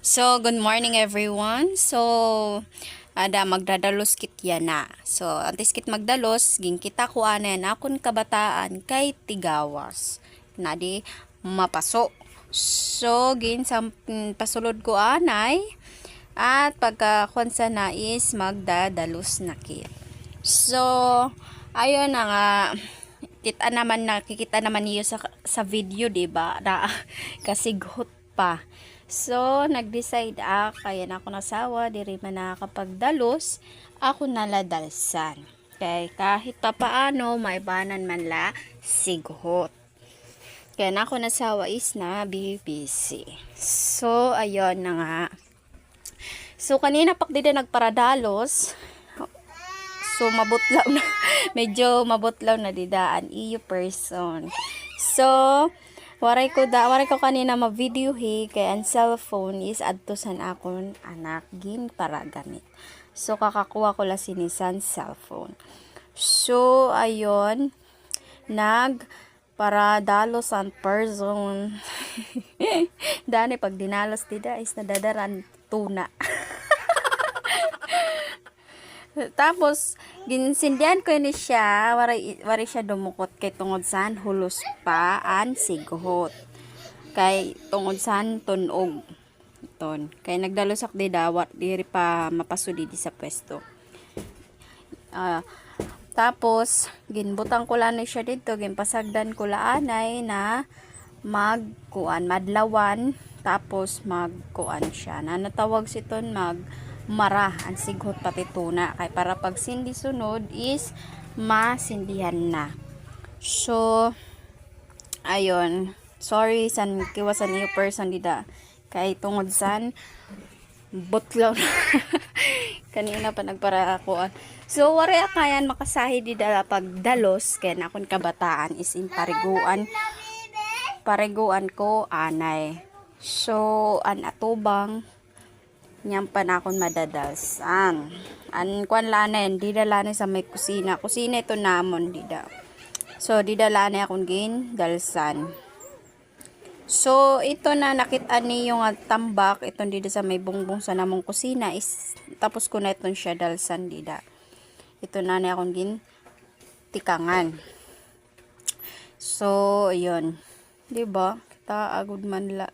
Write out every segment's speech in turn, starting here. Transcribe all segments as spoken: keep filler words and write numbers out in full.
So, good morning, everyone. So, ada, magdadalos kit yana. So, antes kit magdalos, ginkita ko anay an akon kabataan kay tigawas. Nadi, mapaso. So, gin-, sam-, mm, pasulod ko anay. At pagka kuan sana is magdadalos na kit. So, ayun na nga. Kita naman, nakikita naman niyo sa, sa video, di ba? Na kasighot pa. So, nag-decide ak, kay an akon asawa, diri man nakakapagdalos, ako na la dalsan. Kay kahit papaano, maibanan man la sighot. Kay an akon asawa is na-busy. So, ayun na nga. So, kanina pa ak dida nagparadalos. So, mabutlaw na. Medyo mabutlaw na dida an iyo person. So, waray ko da, waray ko kanina ma-videohi kay an cellphone is adto san akon anak ginparagamit. So, kakakuha ko la sini san cellphone. So, ayun, nag paradalos an person. Dani pag dinalos dida is nadadara an tuna. Tapos, ginsindihan ko ini siya, waray, waray siya dumukot kay tungod san hulos pa an sighot. Kay tungod san tun-og. Ton. Kay nagdalos ak dida, wa-, diri pa mapaso didi sa pwesto. Ah, tapos, ginbutang ko la anay siya didto, ginpasagdan ko la anay na magkuan, madlawan, tapos magkuan siya. Na natawag siton magmara, an sighot pati tuna. Kay para pag sindi sunod is masindihan na. So, ayun. Sorry, san kiwa san iyo person dida. Kay tungod san butlaw na. Kanina pa nagparakuan. So, waray ak ngayan makasahi dida pagdalos. Kay an akon kabataan is in pariguan. Pariguan ko anay. So, an atubang, niyan pa an akon madadalsan. An kuan la anay, an dida la anay sa may kusina. Kusina ito namon dida. So, dida la anay akon gindalsan. So, ito na nakit-an niyo nga tambak, iton dida sa may bungbong sa namon kusina is, tapos ko na iton siya dalsan dida. Ito na anay akon gintikangan. So, ayun. Di ba? Kita, agod man la.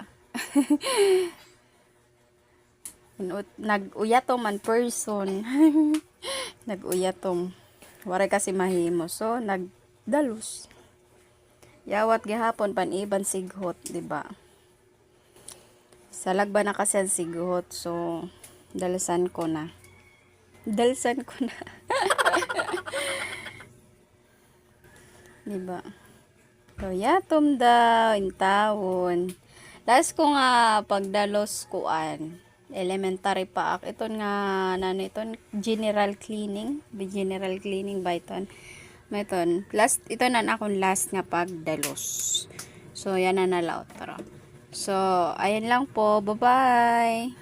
Inut-, nag-uyatom an person. Nag-uyatom. Waray kasi mahimo. So, nagdalos. Yawat gihapon pan-iban sighot, di ba? Salagba na kasi an sighot. So, dalsan ko na. Dalsan ko na. Di ba? So, yatom daw, intawon. Last ko nga pagdalos kuan, elementary pa ak. Iton nga, nano iton, general cleaning. Bi-, general cleaning ba iton? May iton. Last, ito na an akon last nga pagdalos. So, yana na la otro. So, ayan lang po. Bye-bye!